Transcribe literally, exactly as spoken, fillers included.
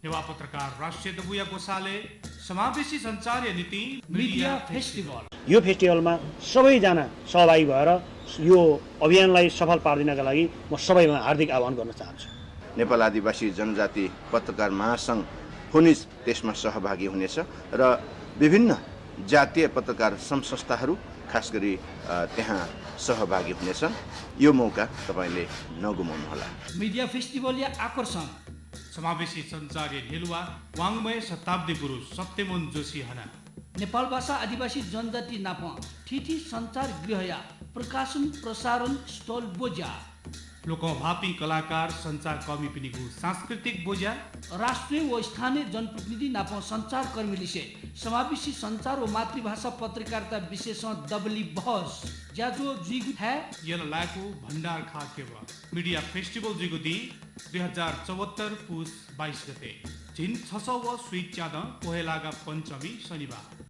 नेवाः पत्रकार राष्ट्रिय दबूया ग्वसालय् समावेशी सञ्चारया निंतिं मिडिया फेस्टिभल। यो फेस्टिभलमा सबैजना सहभागी भएर यो अभियानलाई सफल पारिदिनका लागि म सबैमा हार्दिक आह्वान गर्न चाहन्छु। नेपाल आदिवासी जनजाति पत्रकार महासंघ फोनिज त्यसमा सहभागी हुनेछ र विभिन्न जातीय पत्रकार संघ संस्थाहरू खास गरी अ, त्यहाँ सहभागी हुनेछन्। यो मौका तपाईँले नगुमाउनुहोला। मिडिया फेस्टिभलया आकर्षण। समावेशी सञ्चारया न्ह्यलुवा वाङ्मय शताब्दी गुरु सत्यमोहन जोशी हना। नेपालभाषा आदिवासी जनजाति नाप थीथी सञ्चार गृहया प्रकाशन प्रसारण स्थल ब्वज्या। लोकंह्वाःपिं कलाकार सञ्चारकर्मीपिनिगु सांस्कृतिक ब्वज्या। राष्ट्रिय व स्थानीय जनप्रतिनिधि नाप सञ्चारकर्मीलिसे समावेशी सञ्चार व मातृभाषा पत्रकारिता विषयसं दबली बहस ज्याझ्वः जुइगु थाय्। यल लाय्कू भण्डार खः केवल। मिडिया फेस्टिभल जुइगु दिं दुई हजार चौहत्तर पुस बाइस गते। झिंछसः व स्वीच्यादँ कोहेलागा पञ्चमी शनिबार।